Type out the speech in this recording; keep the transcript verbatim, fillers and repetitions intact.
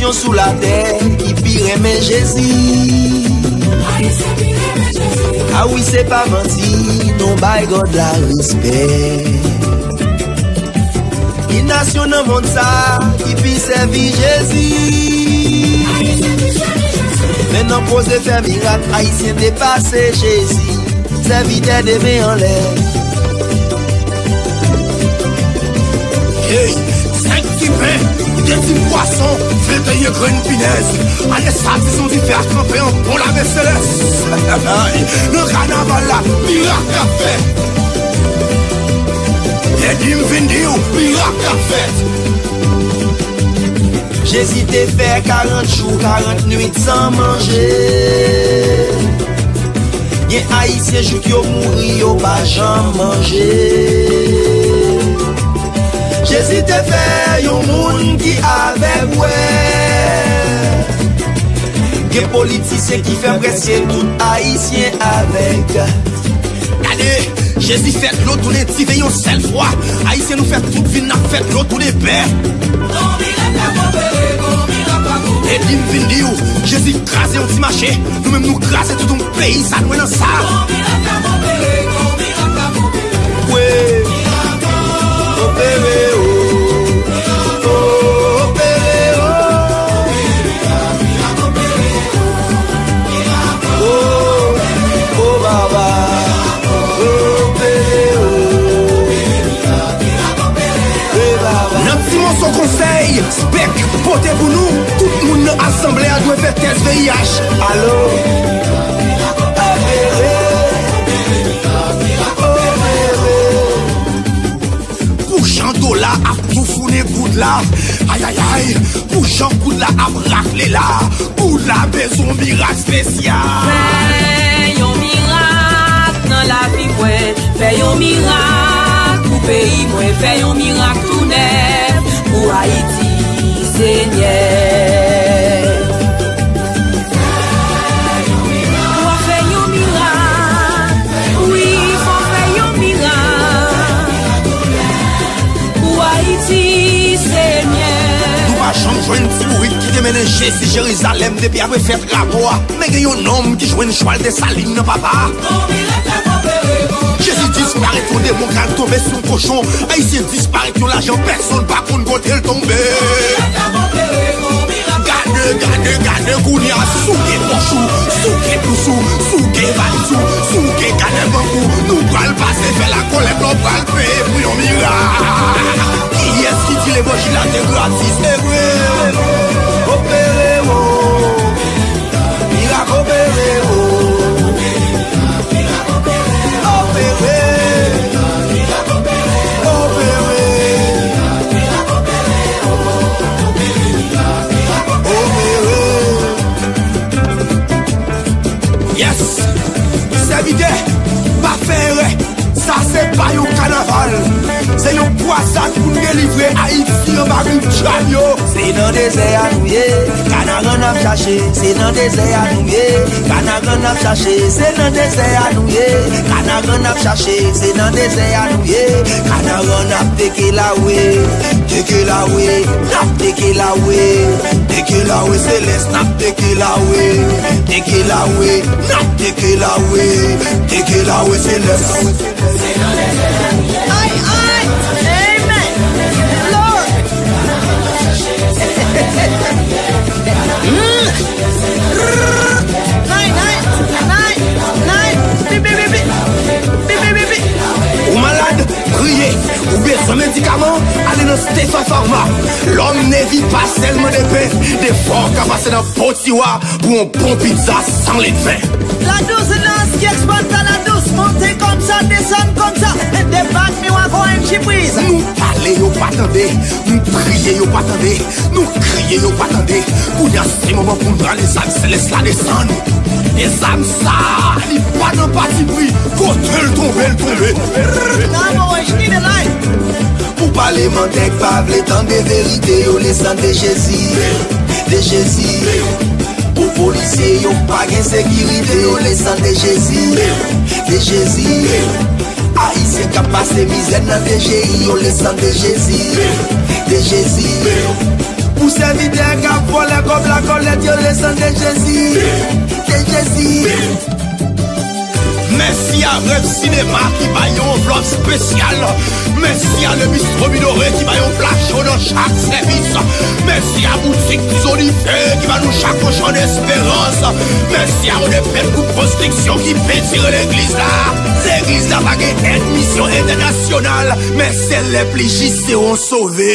Nasyon sou latè ki pi renmen Jezi. A wi, se pa manti, nou bay God la respè. Ki nasyon nan mond sa ki pi sèvi Jezi? Men nan koze fè mirak, Ayisyen depase Jezi. Sèvitè de men anlè. Hey, senk ti pen, de ti pwason, venteyen grenn pinèz. Ane sa, dizon dife a kanpe an bon lame selès. Nan kanaval la, mirak ap fèt. Edim vin di w, mirak ap fèt. Jezi te fè karant jou, karant nwit san manje. Gen Ayisyen jouk yo mouri, yo pa janm manje. Jezi te fè yon moun ki avèg wè. Gen politisyen ki fè prèske tout Ayisyen avèg. Gade, Jezi fè dlo tounen diven yon sèl fwa. Ayisyen, nou fè tout vi n ap fè dlo tounen bè. Edim vin di w, Jezi kraze yon ti mache, nou menm nou kraze tout yon peyi, sa nou wè nan sa. Wi. Opere o, opere o. Oh, oh, baba, oh, pere, oh. Eh, baba. Nan ti mòso konsèy, Spek pote pou nou, tout moun nan asanble a dwe fè tès V I H. Alo? Oh, pere, oh, pere. Pou jan dola ap toufounen goud la, ayayay, pou jan goud la ap rakle la, goud la bezwen mirak espesyal. Fè yon mirak nan lavi mwen, fè yon mirak pou peyi mwen, fè yon mirak tou nèf pou Ayiti, Senyè. Fò fè yon mirak, wi, fò fè yon mirak pou Ayiti, Senyè. Nou pa janm jwenn ti bourik ki te mennen Jezi Jerizalèm depi apre fèt rapò a. Men gen yon nonm ki jwenn chwal Desalin nan, papa. Jezi disparèt, yon demon k al tonbe sou yon kochon. Ayisyen disparèt, yon lajan pèsonn pa konn kote l tonbe. Gade, gade, gade kounye a, souke pòch ou, souke bous ou, souke valiz ou, souke kanè bank ou. Nou pral pase fè lakòlèt, nou pral peye pou yon mirak. Kiyès ki di levanjil la te gratis? E vre, opere, o. Mirak opere, o. Opere. Opere. Opere. Yes! Sèvitè, pa fè erè. Sa se pa yon kanaval. Se yon kwazad pou n delivre Ayiti anba men djab yo. Se nan dezè a nou ye, Kanaran n ap chache. Se nan dezè a nou ye, Kanaran n ap chache. Se nan dezè a nou ye, Kanaran n ap chache. Se nan dezè a nou ye, Kanaran n ap teke lawe. Teke lawe, n ap teke lawe. Teke lawe selès, n ap teke lawe. Teke lawe, n ap teke lawe. Teke lawe selès. Ay, ay, amen, Lord. Mm. Nine, nine, nine, nine. Bi, bi, bi, bi. Bi, bi, bi, bi. Ou malad? Priye. Ou bezwen medikaman? Ale nan Stefa Pharma. Lòm ne vi pa sèlman de pen, de fò ka pase nan po tiwa pou yon bon pizza san ledven. La douce danse qui expalte à la douce, monte comme ça, descend comme ça, et débarque miroir en chipriz. Nou pale yo pa tande, nou priye yo pa tande, nou kriye yo pa tande. Kounye a se moman pou n pran lezam selès la desann. E zam sa, li pa nan patipri, kote l tonbe, l tonbe. Nan mwen, jini de lay. Pou palemantè k pa vle tande verite, yo lesann de Jezi, de Jezi. Pou polisye yo pa gen sekirite, yo lesann de Jezi, de Jezi. Ayisyen k ap pase mizè nan D G I, yo lesann de Jezi, de Jezi. Pou sèvitè k ap vòlè kòb lakòlèt yo, desann de Jezi, de Jezi. Mèsi a Rèv Sinema ki bay yon anvlòp espesyal. Mèsi a Le Bistro Minore ki bay yon pla cho nan chak sèvis. Mèsi a Boutik Tizolife ki ba nou chak yon chan esperans. Mèsi a Odefèt pou konstriksyon ki pentire legliz la. Legliz la pa gen èd misyon entènasyonal, men sèl lè pli jis seront sove.